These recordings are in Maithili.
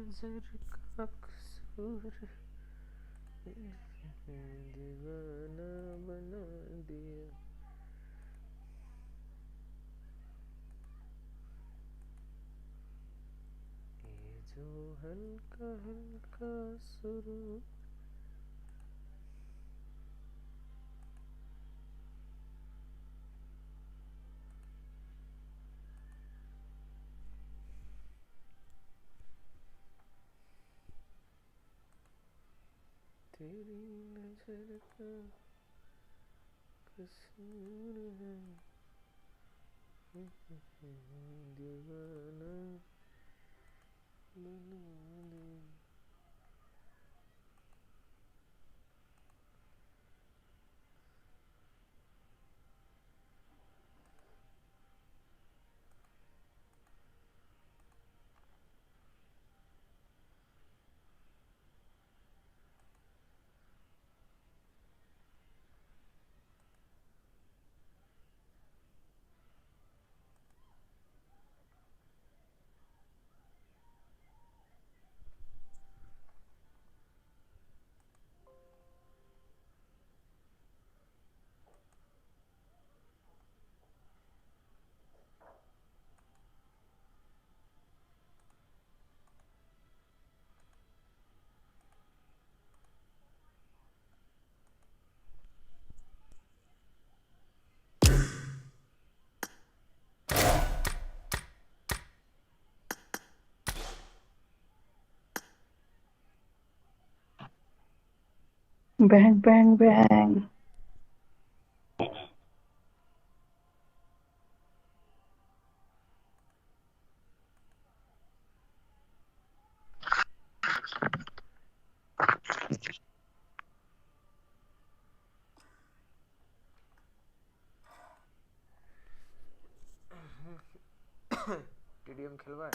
नजर का कसूर दीवाना बना दिया। ये जो हल्का हल्का सुरूर तेरी नजर का कसूर है दीवाना बना दिया। Bang bang bang. TDM खेलबा?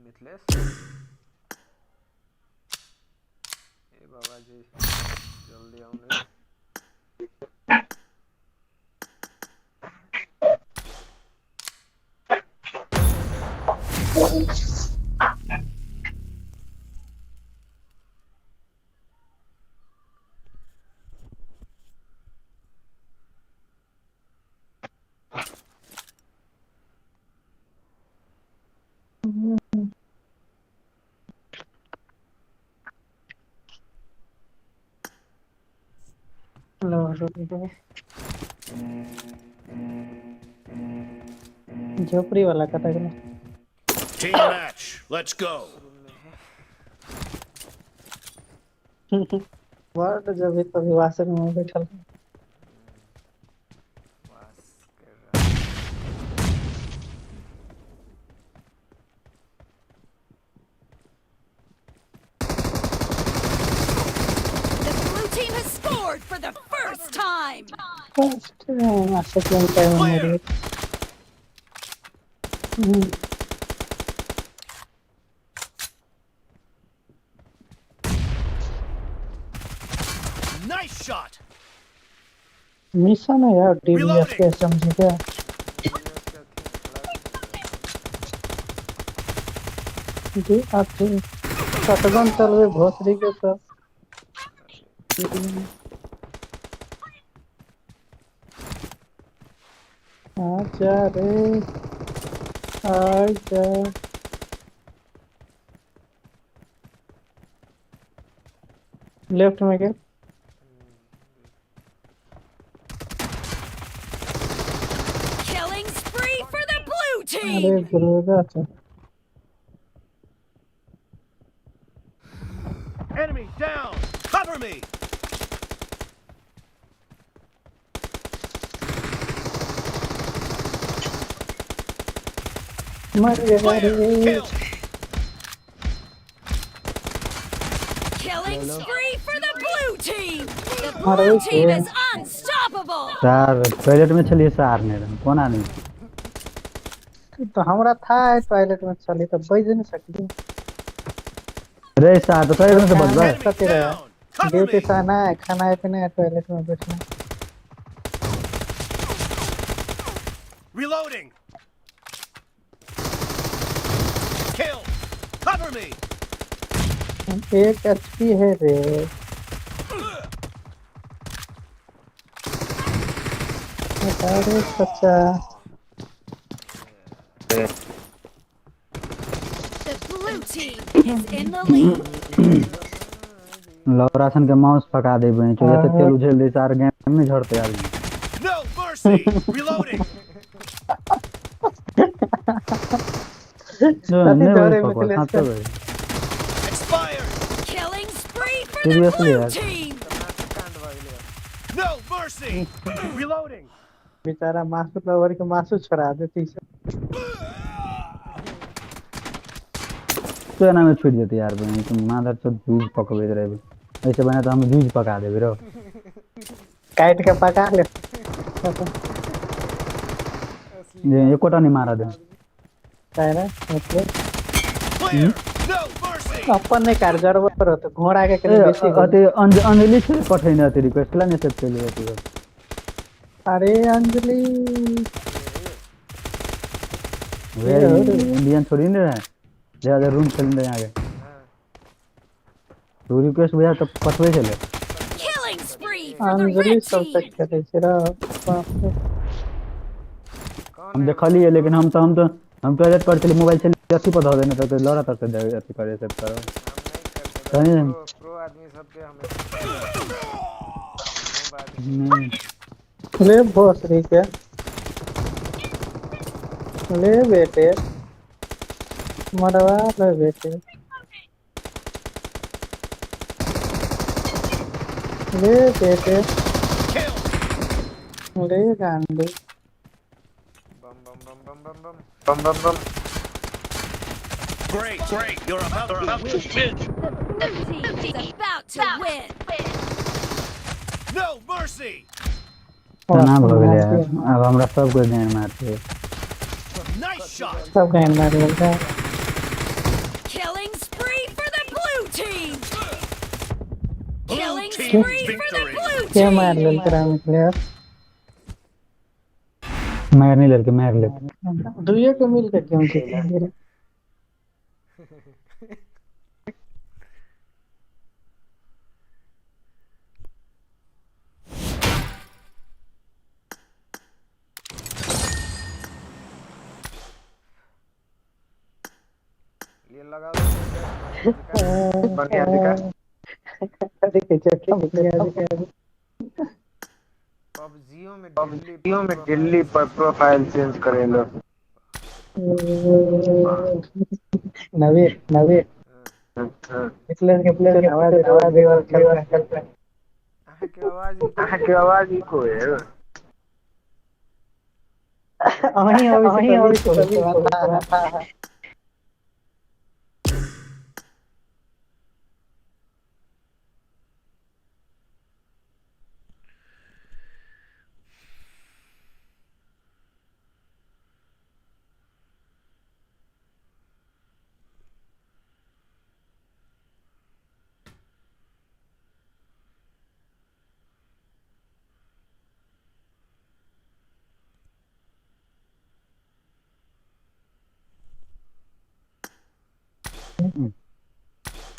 Mithilesh ए बाबा जी जल्दी आओ ने। झोपड़ी वाला कता गेल। Team match, let's go. Word जब भी तभी वासर में बैठल। वास कर रहा। The blue team has scored for the first time. First second time Clear. मेरे। Nice shot. Mission है यार डीबीएस के एसएमजी के। जी आप शटगन चलवे भोसड़ी के सब। आजा रे आजा। लेफ्ट में क्या? Killing spree for the blue अरे team. गुरुदा अच्छा। Down. Cover me. मर गया Clear. रे। Kill. Killing spree for the blue team. The अरे blue team ये। is unstoppable. Sir toilet में छलिए सार ने कोन आदमी? तो हमरा था टॉयलेट में चली तो बज नहीं सकली। रे सार तो टॉयलेट में से बचबै। Enemy कथी रहे? down. Cover duty me. से आना है, खाना है पीना है, टॉयलेट में बैठना। Reloading. Kill. Cover me. एक एचपी है रे। अरे बच्चा। The blue team is in the lead. लौरासन के माउस पका देबै चो जते तेल उझेल दे सार गेम में झड़ते आदमी। No mercy. Reloading. कथी नहीं झड़े वही पकड़ मिथिलेश हाँ के? तो भाई। Expired. Killing spree for the Seriously, blue यार। team. कांड भऽ गेलै। No mercy. Reloading. बेचारा मासु लवर के मासु छोड़ा देती। तो एना में छूट जेतै यार बहिन तुम मादर चोद जूझ पकबैत रहबै। ऐसे बना तो हम जूझ पका देबै रो। काट के पका ले। जे एकोटा नहीं मारा दे। काहे ना मतलब Clear. No mercy. अपन नहीं कार गड़बड़ होतो घोड़ा के ए कनी बेसी हो। अति अंजलि से पठैने अति रिक्वेस्ट ला नहीं एक्सेप्ट केलियै अति। अरे अंजलि वे इंडियन छोड़ी ने रहे ज्यादा रूम चल रहे आगे तू रिक्वेस्ट बुझा तो पठबै छलै। Killing spree for the Anjali red सब तक team. खेलै छै रे बाप रे। कौन हम देखलियै लेकिन हम टॉयलेट पर छलियै मोबाइल छलियै अथी पर धऽ देने तऽ लौरा तक अथी करे सब करो। हम नहीं करते सही है। प्रो प्रो आदमी सबके हमें वो बात नहीं। ले भोसड़ी के ले बेटे मरवा ले बेटे ले बेटे Kill. ले गांडू। बम बम बम बम बम बम बम बम बम। Great. Great. You're about to win. Blue team is about to win. No mercy. तना भऽ गेलै यार आब हमरा सब कोइ जान मारतै। Nice shot. सब गांड मार लेलकै। Killing spree for the blue team. Blue Killing team spree for the victory. blue के मार team. लेलकै रे मिथिलेश? मारि नहि लेलकै मारि लेलकै। दुइये के मिल के गेम जीत गेलै। लिए लगाओ बढ़िया दिखा। देखै छै बढ़िया। पबजीओ में दिल्ली में दिल्ली पर प्रोफाइल चेंज करेलो। नवीन नवीन मिथिलेश के प्लेयर के आवाज आवाज आवाज खेल रहा है। अहाँ के आवाज इको है। अहीं अबै छै तभी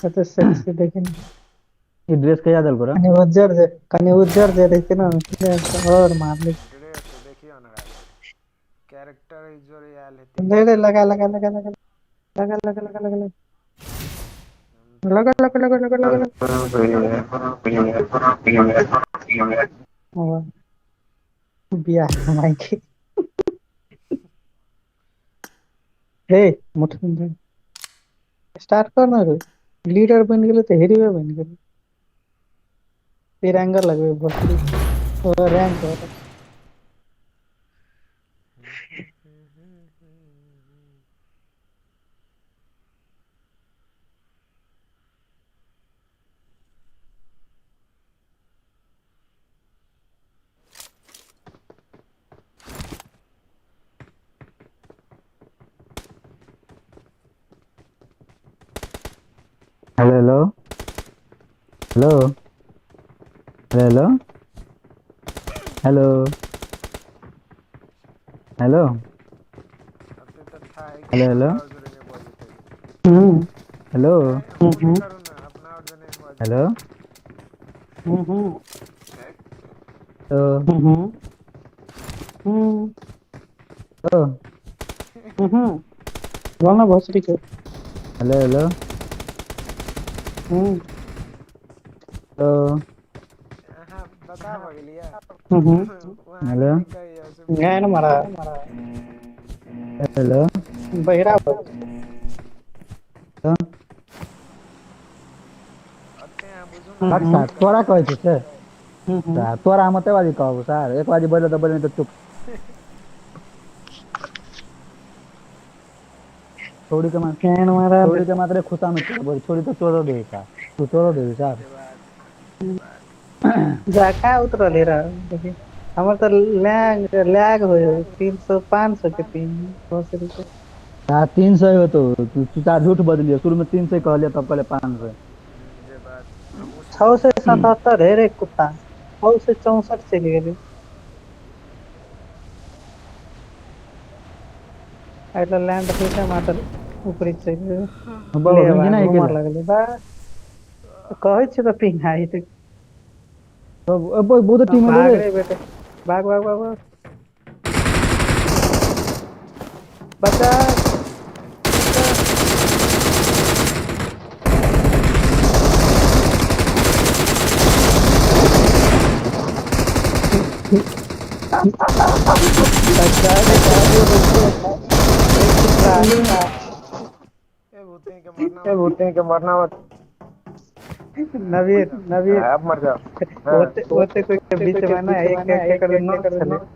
कते सेक्सी देखिन। ई ड्रेस कहिया देलको रे? कनी उज्जर जे कनी उज्जर जे रहते ना मिथिलेश और मार ले। ड्रेस देखियो ना कैरेक्टर जोरे आयल हेतै। ले ले लगा लगा लगा लगा लगा लगा लगा लगा लगा लगा लगा लगा लगा लगा बियाह कमाई के हे मुठ स्टार्ट कर ना रे। लीडर बन गेलै तऽ हीरो बन गेलै। तिरंगा लगबे भोसड़ी ओ रैंक हो। Hello hello hello hello hello hello hello hello hello hello hello बोल ना भोसड़ी के। हेलो हेलो हेलो बता भगलिया। हेलो गाय न मारा। हेलो बहिरा अच्छा तोरा कहै छै से तोरा हम ओते बाजी कहबो सर, एक बाजी बोल त बोल नहीं तो चुप। छोड़ी के मार मारा छोड़ी के मात्रे खुशा में बोल छोड़ी तो चोरो दे सा तू चोरो दे सर। जाका उतरल रह देखी हमर त लैग लैग होय 300 500 के पिंग भोसड़ी के। हां 300 हो तो तू चार झूठ बदलियो, शुरू में 300 कहलियो तब कहले 500। 677 है रे कुत्ता, 664 चलि गेलै। एटला लैंड होइते मात्र ऊपरी चलि गेलै। घूमर लगलै बा कहै छी त पिंग आई त अब बहुत टीम है भाग रे बेटे, भाग भाग भाग भाग बचा। ए भूते के मरना मत। नवीन नवीन अब मर जाओ। ओते ओते कोई के बीच में ना एक एक कर नो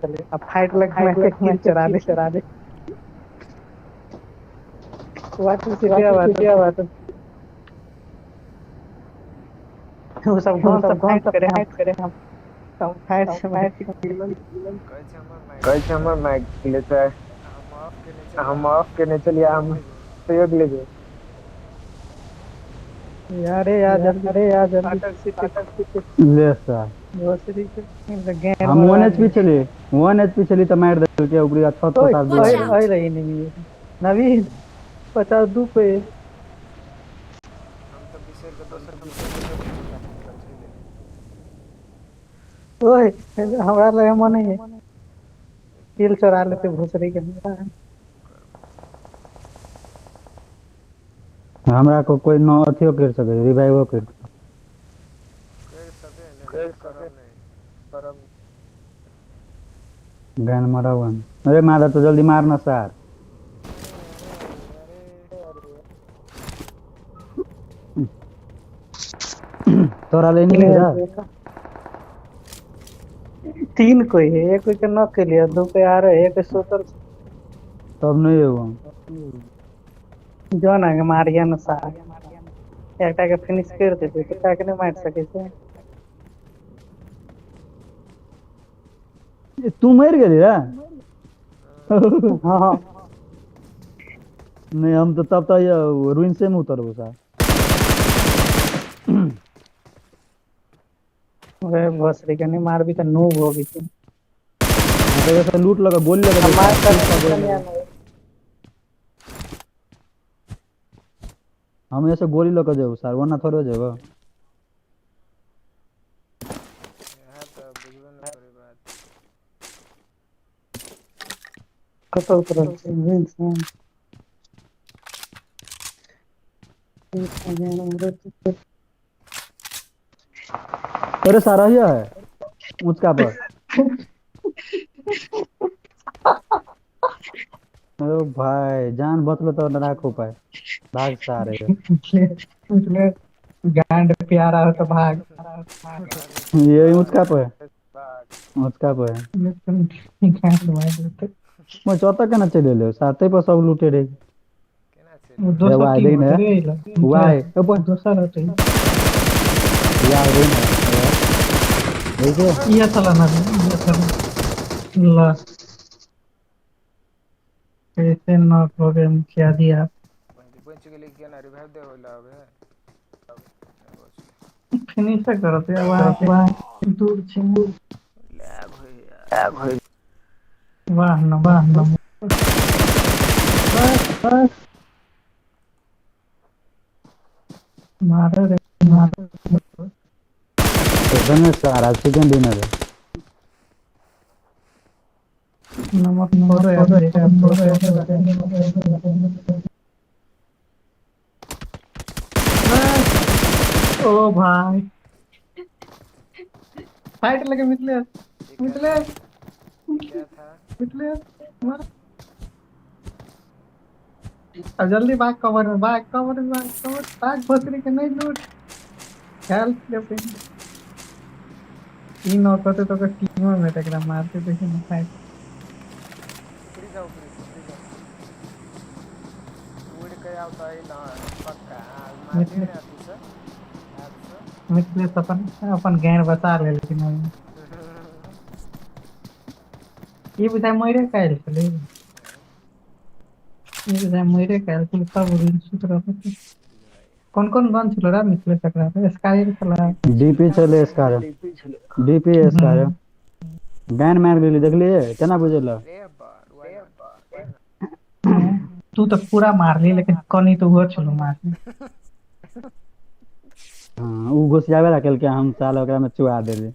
चले अब फाइट लग में के किल चरा दे चरा दे। बात सीधा बात सीधा बात वो सब कौन सब फाइट करे हम हम फाइट से फाइट कहै छै हमर माइक ले छै, हम ऑफ केने चलिए हम प्रयोग ले जो यार यार जल्दी अरे यार जल्दी सिटी ले सर भोसड़ी के गेम। हम 1 एचपी चली 1 एचपी चली त मार देल के ऊपरी 6 7 ओए ओए रही नहीं नवीन 52 पे हम त बिसर के दोसर ओए हमरा लगे मन है किल चोरा लेते भोसड़ी के। हमरा को कोई न अथियो कर सके रिवाइवो कर सके नहीं करम गन मरावन। अरे मारा तो जल्दी मारना सर। तोरा लेनी है तीन कोई है, एक कोई के नॉक के लिए दो पे आ रहे, एक सोतल तब नहीं हो जो ना के मारिया न सार एकटा के फिनिश कर देते तो का के नहीं मार सके छै। तू मर गेली रे? हां नहीं हम तो तब तो ये रुइन से में उतरबो सर। ओए भोसड़ी के नहीं मारबी त नूब हो गई तू। तो जैसे लूट लगा गोली लगा मार कर हम ऐसे गोली लगा जाओ सर वरना थोड़े हो जाएगा। हां त बुझबे न करी बात कत उतरल छै विंस में अरे सारा ही है ऊंचका पर। अरे भाई जान बचलो तो ना राखो पाए भाग सारे। ले गांड प्यारा हो तो भाग। ये उसका पे उसका पे गांड मार देते। मैं चौथा केना चलि एलै साथे पर सब लूटे रहे। केना चलि दोसर वाह, टीम देख ने। होते रे। वाह, ए दोसर होते। यार रे ना देखो ये चला ना ये चला ला कैसे नॉक हो गए मुखिया जी आप। बच गेलै केना रिवाइव दे होला अबे। फिनिश करते वाह वाह दूर छे लैग होय यार। वाह न वाह न बस बस मारे रे मारे। तो सारा चिकन डिनर है। नमक फोड़ो यार। ओ भाई फाइट लगे मितले मितले क्या था मितले मार। अब जल्दी भाग कवर में भाग कवर में भाग कवर भाग भोसड़ी के नहीं लूट हेल्प ले पे ई नॉक होते तो टीम में टकरा मारते देखी ना फाइट। ऊपरी जाओ ऊपरी ऊपरी जाओ उड़ के आओ तो ना पक्का मार दे ना तू से हाथ से। मितले अपन अपन गैर बचा ले लेकिन ई बुझाय मरे कायल छलै ई बुझाय मरे कायल छलै सब दिन सुत रहल। कौन कौन गन छलो रा मितले सकरा स्कायर छला डीपी चले स्कार डीपी स्कार बैन मार गेली देखलिए केना बुझल। रे बार रे तू तो पूरा मारली लेकिन कनी तो उहो छलो मारली। हां उ घुसियावे ला केलके हम साल ओकरा में चुआ देली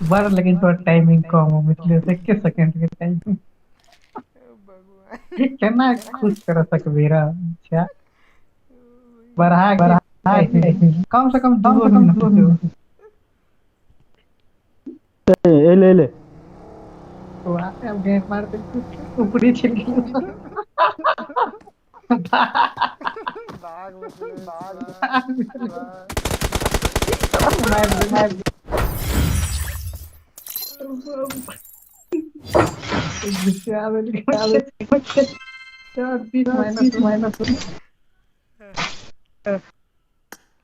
बड़ लेकिन तोर टाइमिंग कम हो मितले से 1 सेकंड के टाइमिंग भगवान केना खुश कर सकबे रा। अच्छा बढ़ा बढ़ा कम से कम 2 मिनट ए ले ले वाह अब गेम मारते ऊपरी छिल गेल भाग भाग मार मार गुस्सा माइनस माइनस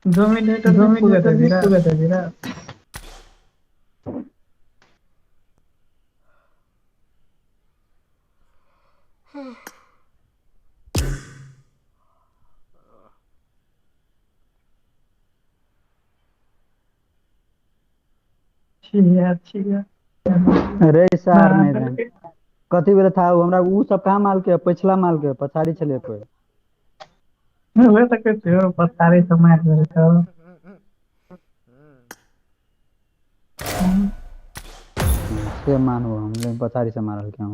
2 मिनट 2 मिनट छिया रे सार नहीं कथी बेर था हमरा उ सब कहाँ माल के पिछला माल के पछाड़ी छले कोई हुए तक के पछाड़ी से मार देलको। से मानू हम लेकिन पछाड़ी से मारल के हम।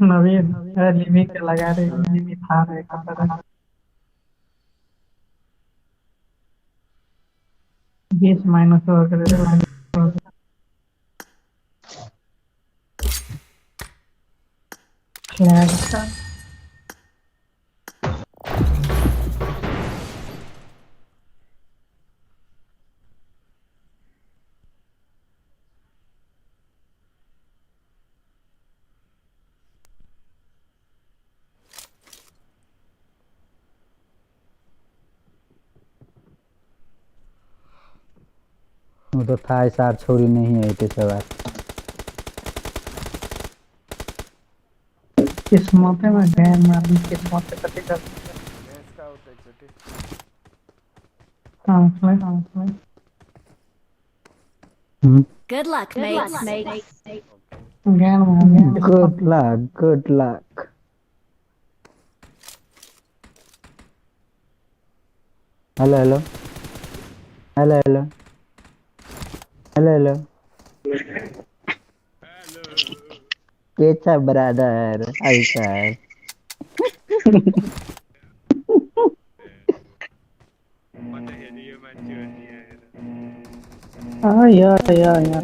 नवीन लिमी के लगा रहे लिमी था रहे खतरा 20 माइनस हो गए। फ्लैग का वो तो था सार छोरी नहीं है ते सवार किस्मत में गए मार किस्मत से कति कर भैंस का होता है छोटी। हां हां Good luck, mates. गए मार good luck good luck. Hello hello hello hello hello hello कैसा ब्रदर ऐसा हां या या या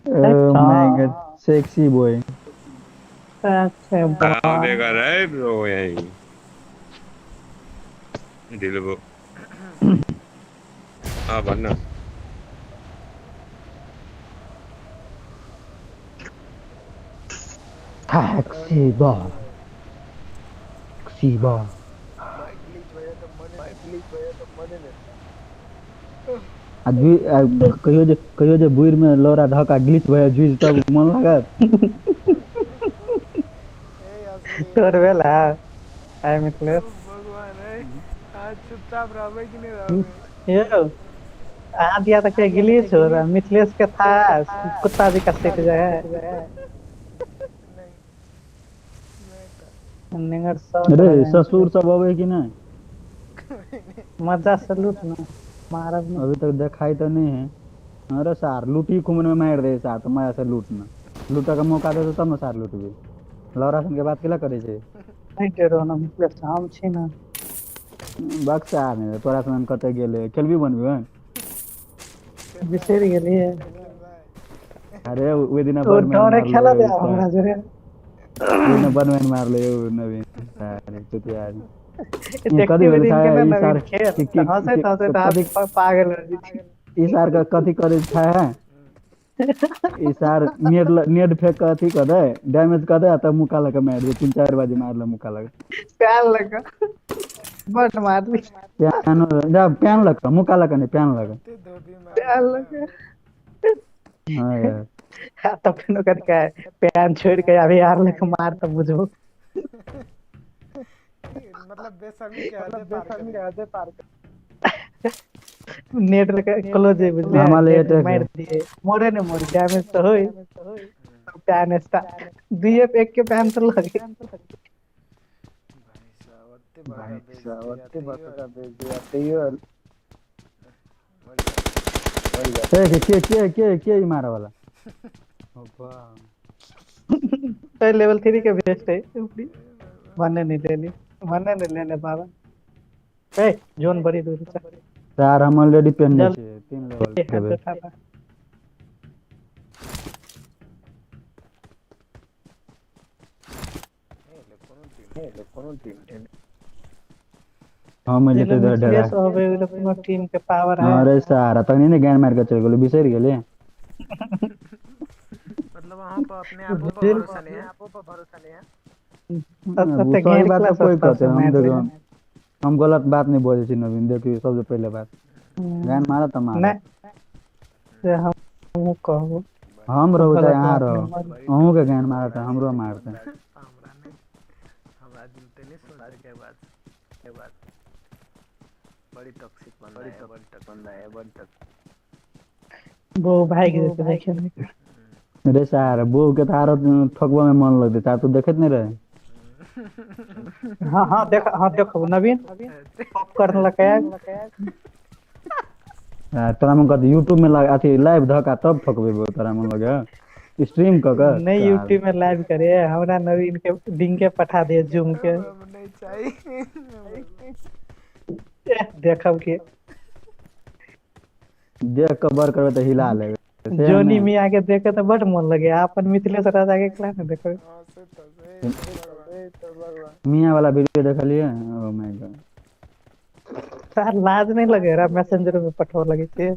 Oh my God. Sexy boy. अच्छा। काम बेकार है ब्रो यही ढिलो भयो। अँ भन्न। Sexy boy, sexy boy. Mic glitch भयो त मने, माइक ग्लिच भयो त मने नै। आ कहियो जे बुढ़ में लौरा धक्का ग्लिच भए जुइज तब मन लागत। ए असली। तोर भेल है आइ मिथिलेश? भगवान है, आज चुपचाप रहबै कि नहीं रहबै? यौ अहाँ दिया तऽ के गिलिच हो रहा मिथिलेश के था कुत्ता जी का सेट जाए है। नहीं नहीं त निंगर सब। अरे ससुर सब अबै कि नहीं? मजा से लूट ना, मारब ना। अभी तक देखाई तो नहीं है। अरे सार लूटी खुमन में मार दे सार, तो मजा से लूटना लूटा के मौका दे तब न सार लूटबी। लौरा सन के बात केला करे छै? नहीं डरो ना मिथिलेश, हम छी ना। बक्सा नहीं तोरा सन कते गेले खेलबी बनबी हन? बिसरि गेलियै। अरे ओहि दिना ओ बर्डमैन डरे मारले। खेलल है हमरा जोरे। ओहि दिना बर्डमैन मारले यौ नवीन सारे चुतिया। देखते कथी ओहि भेल दिन के था ना ई नवीन सार खेल कि हँसैत हँसैत कथी हाथ पागल हो जेतै। ई सार के कथी करे छै? ई सार नेट नेट फेंक के अथी कर दे, डैमेज कर दे आ तब मुक्का लगा मार दे। तीन चार बाजी मारले मुक्का लगा। प्यार लगा बड मारली। प्यान जा प्यान लगा मुक्का लगा नहीं प्यान लगा। ते धोबी मार। प्यार लगा। हाँ यार। आ तब फेनो कथी प्यान छोड़ के अभी यार लग मार तब बुझबो। मतलब बेशर्मी के हदे पार कर। बेशर्मी के हदे पार कर। नेट लगा क्लोज है बुझलियै। हमरा नेट ले मारि दिए मोरे ने मोरे डैमेज तऽ होय प्यान स्टार्ट दुइये पे एक के प्यान तऽ लगे। भाई साहब अत्ते बड़का भाई बेइज्जती साहब आ अत्ते तैयो बड़का बेइज्जती आ तैयो मरि जा। ए के के के के ई मारे वाला? तो लेवल 3 के बेस्ट है ऊपरी भने नहीं लेली भने नहीं लेले बाबा। ए जोन बड़ी दूर छै। सार हम ऑलरेडी पेन जल्दी छियै 3 लेवल के हाथ बे। उठाबा। ए ले कोनो टीम। ए ले कोनो टीम। हम एलियै जेना तऽ डरा। मिथिलेश होबे ओइ कोनो टीम के पावर है। अरे सारा तखनी ने ज्ञान मार के चलि गेलै, बिसरि गेलै। मतलब वहां पर अपने आपो पर दिल भरोसा नहीं है, आपो पर भरोसा नहीं है। तते सही घेर बात क्लास तऽ कोई सस्ता कहते से हम मारि देखियौ ले। हम गलत बात नहीं बजै छी नवीन, देखियौ सबसे पहिले बात ज्ञान मारत तऽ मारत। नहीं से हमहूँ कहबो। हम रहू चाहे गलत अहाँ बात रहू, नहीं बोल। बड़ी अहूँ के टॉक्सिक ज्ञान बंदा मारत है, हमरो मारते। हमरा नहीं, हमरा ते नहीं सोचे के बात के बात। बड़ी टॉक्सिक बंदा है, बड़ी टॉक्सिक बंदा है, बड़ी टॉक्सिक। वो भागि जेतै देखे में। रे सार बो के तऽ आरो ठोकबा में मन लगतै सार, तू देखैत नहीं रहे? हाँ हाँ देख, हाँ देखो नवीन पॉपकॉर्न लगा। तोरा मन कहत यूट्यूब में लग अथी लाइव धक आ तब ठोकबे तोरा मन लगे स्ट्रीम क के। नहीं यूट्यूब में लाइव करे हमरा नवीन के लिंक के पठा दे जूम के। अब नहीं चाहिए। देखब के देख के बर करबे तऽ हिला लेबे से जोनी नहि। मियां के देखे तो बड मन लगे अपन मिथिलेश राजा के क्लास में देखो। हाँ से तो से तो भगवान। मियां वाला वीडियो देखलियै? ओ my God. सार लाज नहीं लगे रहा मैसेंजर में पठो लगे छे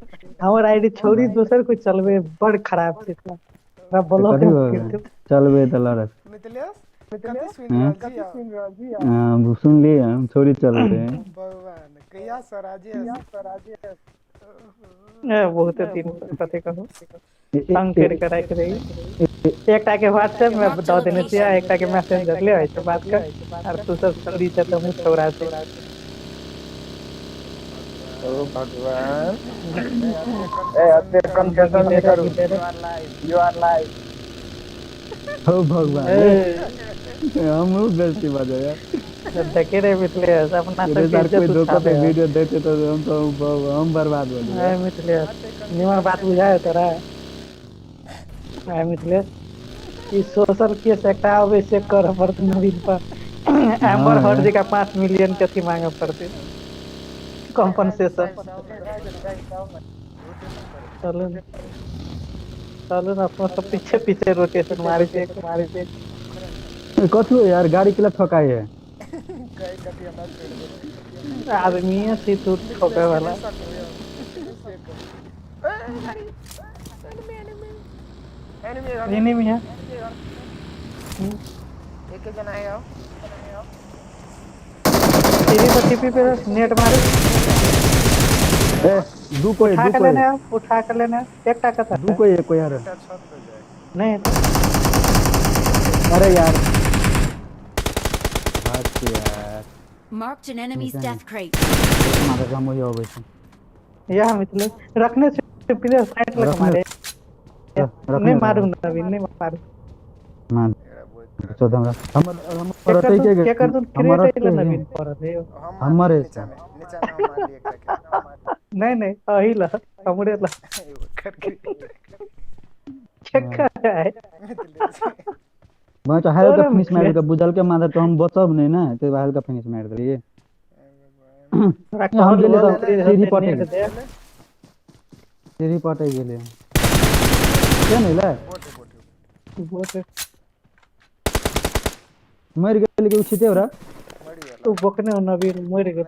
हमर आईडी छोड़ी दोसर कोई चलबे बड़ खराब छै हमरा ब्लॉक कथी भऽ गेलै? चलबे तऽ लड़त। मिथिलेश कथी सुनि हम्म? रहल छी अहाँ? सुनि रहल छी हाँ, सुनलियै हम छोड़ी चलबे। भगवान कहिया स्वराज्य स्वराज्य। ए बहुत दिन कथी कहू तंग कर के राखि दे। एकटा के व्हाट्सएप में Marked a दऽ देने छियै location. एकटा के मैसेंजर ले होइ छै बात कर आर तू सब छोड़ी छै तऽ हमहूँ छौड़ा छी। ओ भगवान ए अते कन्फेशन नहीं करू, you are live. हो भगवान। ए हमहूँ बेइज्जती भऽ जाइए। देखे रे मिथिलेश अपना रे सबके सार कोई इज्जत धोखा उठा पे दे। वीडियो देखते तो हम तो हम बर्बाद हो ए जाए। मिथिलेश निमन बात बुझाय तोरा? ए मिथिलेश ई सोशल केस एकटा आबै से करऽ पड़तै नवीन पर। एम्बर हाँ हर्ड यार। जकाँ 5 मिलियन के अथी मांगऽ पड़तै कॉम्पनसेशन। चलू ने। चलू ने अपनो सब पीछे पीछे रोटेशन मारे छै, मारे छै। कथू यार गाड़ी के ठोकाई है। कई कथी हमरा छोड़ दे। आदमी छी तू ठोके वाला। एनिमी एनिमी है। एक जना है। आओ सीढ़ी पर टीपी पे नेट मारे। ए दू कोई उठा दू के कोई लेने आओ, उठा के लेने आओ। एकटा कथा दू कोई एक कोई यार। छत पे जाए। नहीं अरे यार बात यार। Marked an enemy's death crate. मारे हम वही आबै छै। यह मिथिलेश रखने से प्लेयर साइड लग मारे। नहीं मारू नवीन, नहीं मारू। मार चौदह हमरा हमर हमर रहतै के के कर दूं हमर क्रिएट रहतै नवीन पर रे। हमर नीचा में हम मार लिए एकटा के। नहीं नहीं अही ल हमरे ल करके चेक कर है। मैं तो हल्का फिनिश मार के बुझल के मार तो हम बचब नहीं ना ते हल्का फिनिश मार देलिए। हम गेलिए तो सीढ़ी पटे सीढ़ी पटे गेलिए के नहीं ले बोट मर गेल के उछिते ओरा तू बकने नवीन मर गेल।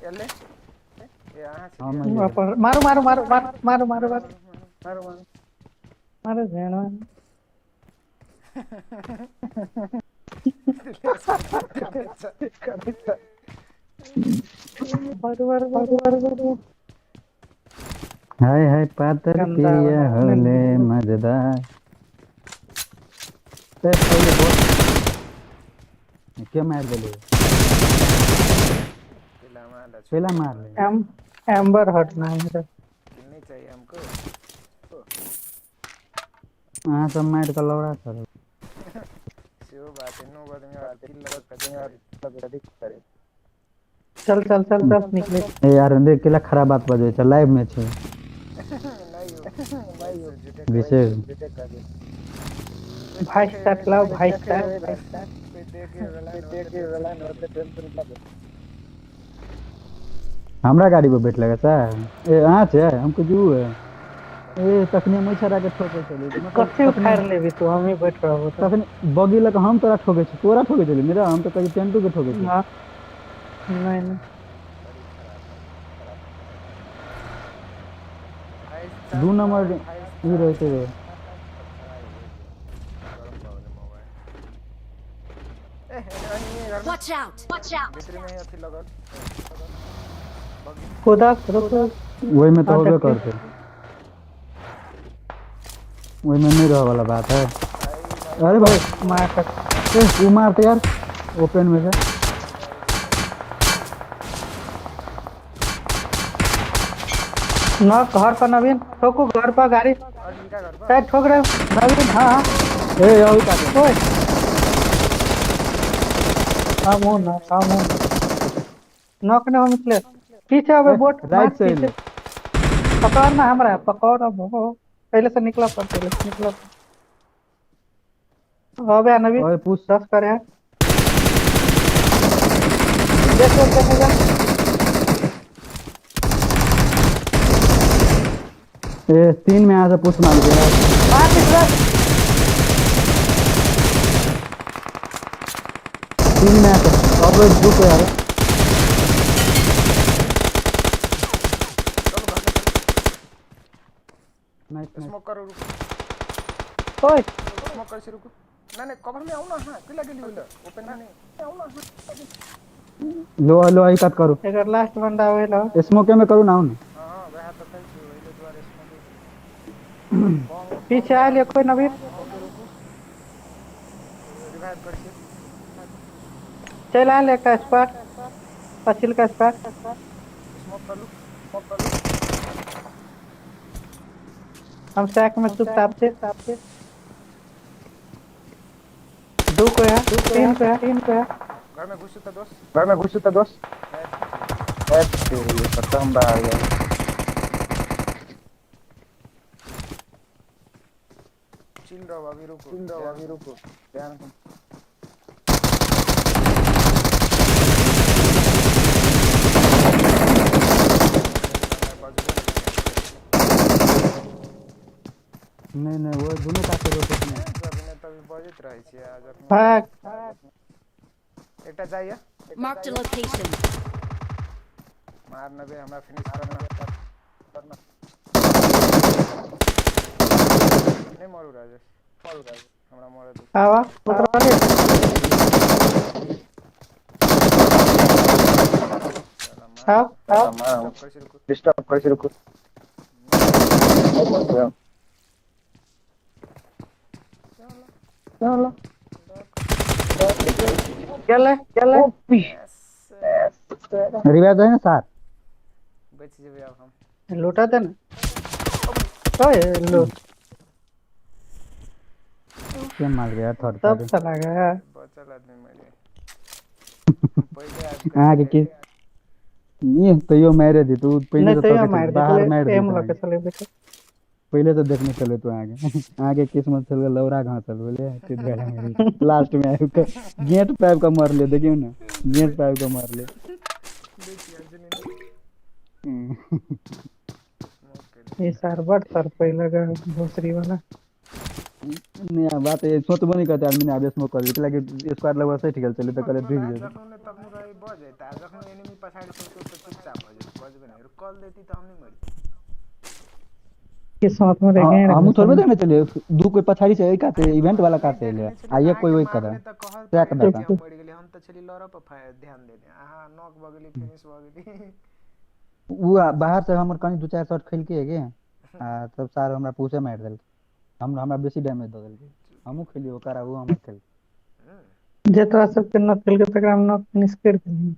एले ए अहाँ से मारो मारो मारो मारो मारो मारो मारो मारो जानो। मारो मारो मारो मारो। हाय हाय पातर पिया होले मजेदार। ते पहले बहुत के मार देले पहला मार ले। एम एम्बर हट नाम है। नहीं चाहिए हमको। हां सब मार के लौड़ा सर सेव बात है नो बाद में और किल लग करेंगे करे। चल चल चल चल निकले। ए यार देख केला खराब बात बजे छै लाइव में छै। विशेष भाई स्टार्ट लाओ भाई स्टार्ट। हमरा गाड़ी पर बैठ लगा सर। ए अहाँ छै हमको जू है। ए तखने मछरा के ठोके चली कथि उखाड़ लेबी तू हम ही बैठ रहबो। तखने बगी लग हम तोरा ठोके छी तोरा ठोके चली मेरा हम तो कहीं टेंटू के ठोके छी। नहीं नहीं दू नंबर ई रहते रे। Watch out! Watch out! भीतर में अथी लगल खुदा रुको वही में तो होबे करते वही में नहीं रहे वाला बात है। अरे भाई मार ए वो मारते यार ओपन में से। न घर पर नवीन ठोकू घर पर गाड़ी शायद ठोक रहे नवीन। हाँ ए आओ काटे ओए हम हो ना हम हो नॉक ने हम निकले पीछे आवे बोट राइट साइड पकड़ ना हमरा पकड़ अब हो पहले से निकला पर पहले से निकला अबे नवीन ओए पुश 10 करे देखो देखो जा। ए तीन में आज पुश मार दिया मार निकला तीन में आके अब रुक यार। नाइस स्मोक करो रुको। ओए स्मोक कर से रुको। ना नहीं कवर में आओ ना। हां के लगे लियो ओपन में नहीं आओ ना। लो लो आई कट करो एकर लास्ट बंदा आवेला स्मोक में करू ना। हां वह तो फेल छी वही द्वारे स्मोक पीछे आ ले कोई नवीन रिवाइव कर छी चल आ ले का स्पॉट पछिल का स्पॉट स्मोक कर लू स्मोक कर लू। हम सैक में चुपचाप से दो को है तीन को है तीन को है। घर में घुसू त दोस्त घर में घुसू त दोस्त। ए तेरी खत्म बा गया। चिल रहो अभी रुको चिल रहो अभी रुको ध्यान रखो। नहीं नहीं वो दुनू कात से रोटेट नहीं। जब ने तभी बजैत रहै छियै आ जखन भाग। एकटा जाइया। Marked a location. मार नबे हमरा फिनिश करना करना। नहीं मरू राजेश, मरू राजेश, हमरा मरे दे। आवा उतरा ले। आओ आओ डिस्टर्ब करै छी, रुकू। चलो गेलै गेलै। रिवाइव है ना सर? बच जेबै आब हम। लूटा दे ना। ओए लो के मार गया थर्ड तब पार्टी। चला गया। बचल आदमी मर गए पहिले आबि अहाँ के की ये तैयो मारे दी तू पहिले नहीं तो तैयो तकै मार छलै, दे बाहर मारि एम दी लके चले बेटा। पहिले तो देखने चले तू आगे आगे किस्मत चल गेल लौरा घासल बोले लास्ट में आबि के गेट पे आबि के मरले। देखियौ ना गेट पे आबि के मरले। ये सार बड़ तर पहिले लगा भोसरी वाला। नहीं बात ये सोचबो नहीं करते आदमी ने आवेश में कर दी लागे स्क्वाड लगभग सटि गेल चले त कहले ढुकि जेबै। जखन तखन रही बजैत आ जखन एनिमी पछाड़ी से तो चुपचाप भऽ जेतै, बजबे नहि। कॉल देती तऽ हम नहि मरती। किस्मत में रह गए। हमहूँ थोड़बे देखने चलिए, दू कोई पछाड़ी से एहि कात इवेंट वाला कात से एलै आ एक कोई ओहि कात तऽ कहल सएह तऽ कऽ हम मरि गेली। हम तऽ छली लड़ऽ पर ध्यान देने, अहाँ नॉक भऽ गेली, फिनिश भऽ गेली। उ बाहर से हमर कनि दू चारि शॉट खेलकै गे आ तब सार हमरा पूछे मारि देलकै। हम हमरा बेसी डैमेज दऽ देलकै। हमहूँ खेलियै ओकर आ ओ हमर खेलकै। जे तोरा सबके नॉक केलकै तकरा हम नॉक फिनिश कर देलियै।